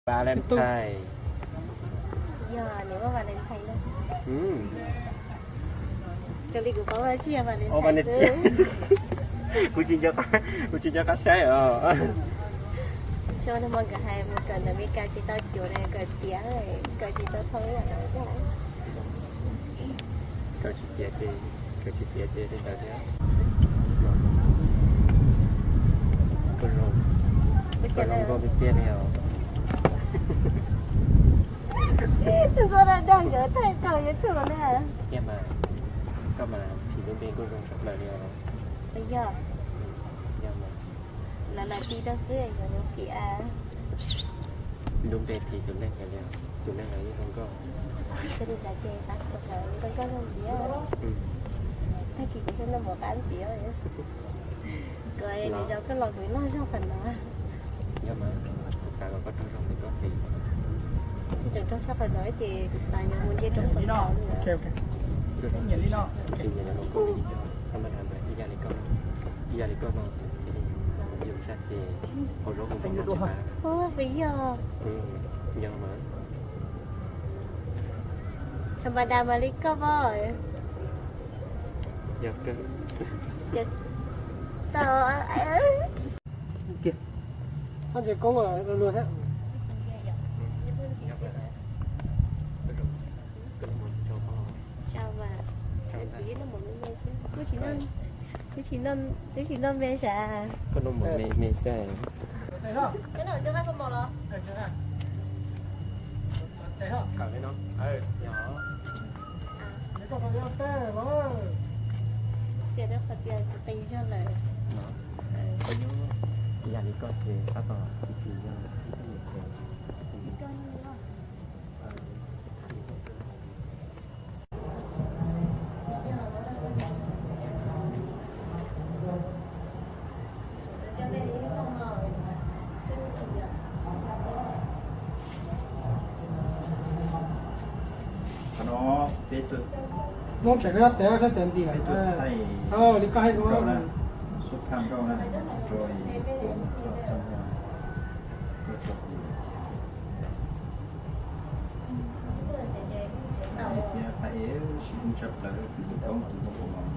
Valentine. Yog nws muaj Valentine na. Raws li kuv paub tsis yog Valentine. Kuv tsis nco, kuv tsis nco qab saib os. Tsis muaj, nkawd hais mus kawm ntawv Meskas tsis tau cuav na, kawm tiav, kawm tsis tau thoob yam no. Kawm tsis tiav ces, kawm tsis tiav ces li ntawd thiab. Koj zoo, koj zoo nkauj tiag tiag li os. Tus koj dag dag nkawd thaij rau YouTube na. Thiab mas, koj mas phim lub npe kuj zoo tshaj plaws li os. Yog. Yog mas. Lawv lawv tij rau xwb yuav yuav phim a. Lub npe phim tus neeg hais li, tus neeg hais li zoo nkauj. Thiaj li xav ces xav kom lawv zoo nkauj zoo ntxiv. Tag kis kuv thiaj noj mov qab ntxiv. Kuv nws zoo koj los kuv noj zoo qhov no. Yog mas, kuv xav kom koj raug zoo li koj xwb. Tsis tseem raug tshaj qhov no ces kuv xav yuav mus nce roob qhov no. Tus nyiam li no, tus nyiam li no kuj ib yam li koj, ib yam li koj no xwb, ces yus tshaj ces hauv zaub hauv mov no tsis tas. Ua puas yog? Yog mas. Tha ma da mas li koj pom. Yog kawg. Tau. Kiag, txhob ntsia koob luag thiab. Twb tsis noj me sav. Koj noj mov me me xwb. Yog li koj ces tab tom ib txhis yog ib tug niam tsev. Qhov no peb tuaj, peb tuaj thaij li koj hais, xub phaj nkauj na, rau ib tug txoj nkauj na, tuaj tso kuv. Thiab pab es sib hlub tshaj plaws, tus ntxim koob tus nkauj npaum no.